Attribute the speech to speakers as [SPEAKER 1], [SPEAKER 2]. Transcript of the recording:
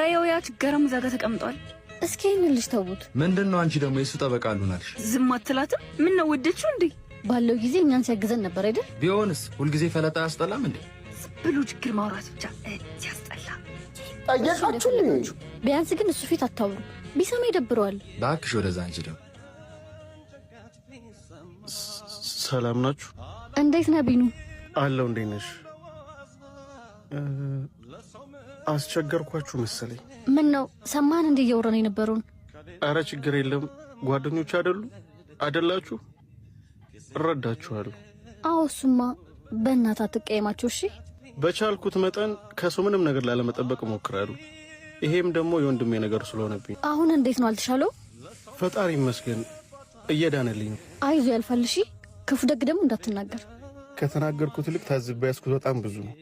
[SPEAKER 1] ኧረ ያው ያ ችጋራም እዛ ጋር ተቀምጧል።
[SPEAKER 2] እስኪ ይህንን ልጅ ተዉት።
[SPEAKER 3] ምንድን ነው አንቺ ደግሞ የእሱ ጠበቃ አሉናልሽ?
[SPEAKER 1] ዝም አትላትም? ምን ነው ወደችው እንዴ?
[SPEAKER 2] ባለው ጊዜ እኛን ሲያግዘን ነበር አይደል?
[SPEAKER 3] ቢሆንስ ሁልጊዜ ፈለጣ አያስጠላም እንዴ?
[SPEAKER 1] ዝም ብሎ ችግር ማውራት ብቻ ያስጠላ።
[SPEAKER 4] ጠየቃችሁ?
[SPEAKER 2] ቢያንስ ግን እሱ ፊት አታውሩ፣ ቢሰማ ይደብረዋል።
[SPEAKER 3] እባክሽ ወደዛ። አንቺ ደግሞ
[SPEAKER 5] ሰላም ናችሁ?
[SPEAKER 2] እንዴት ነህ ቢኑ?
[SPEAKER 5] አለው። እንዴት ነሽ? አስቸገርኳችሁ መሰለኝ።
[SPEAKER 2] ምን ነው ሰማህን? እንዲህ እያወራን የነበረውን።
[SPEAKER 5] አረ ችግር የለም፣ ጓደኞች አይደሉ አይደላችሁ? እረዳችኋለሁ።
[SPEAKER 2] አዎ እሱማ፣ በእናትህ አትቀየማቸው እሺ።
[SPEAKER 5] በቻልኩት መጠን ከሰው ምንም ነገር ላለመጠበቅ እሞክራለሁ። ይሄም ደግሞ የወንድሜ ነገር ስለሆነብኝ።
[SPEAKER 2] አሁን እንዴት ነው አልተሻለው?
[SPEAKER 5] ፈጣሪ ይመስገን እየዳነልኝ ነው።
[SPEAKER 2] አይዞ ያልፋል። እሺ ክፉ ደግ ደግሞ እንዳትናገር።
[SPEAKER 5] ከተናገርኩት ይልቅ ታዝቤ ያዝኩት በጣም ብዙ ነው።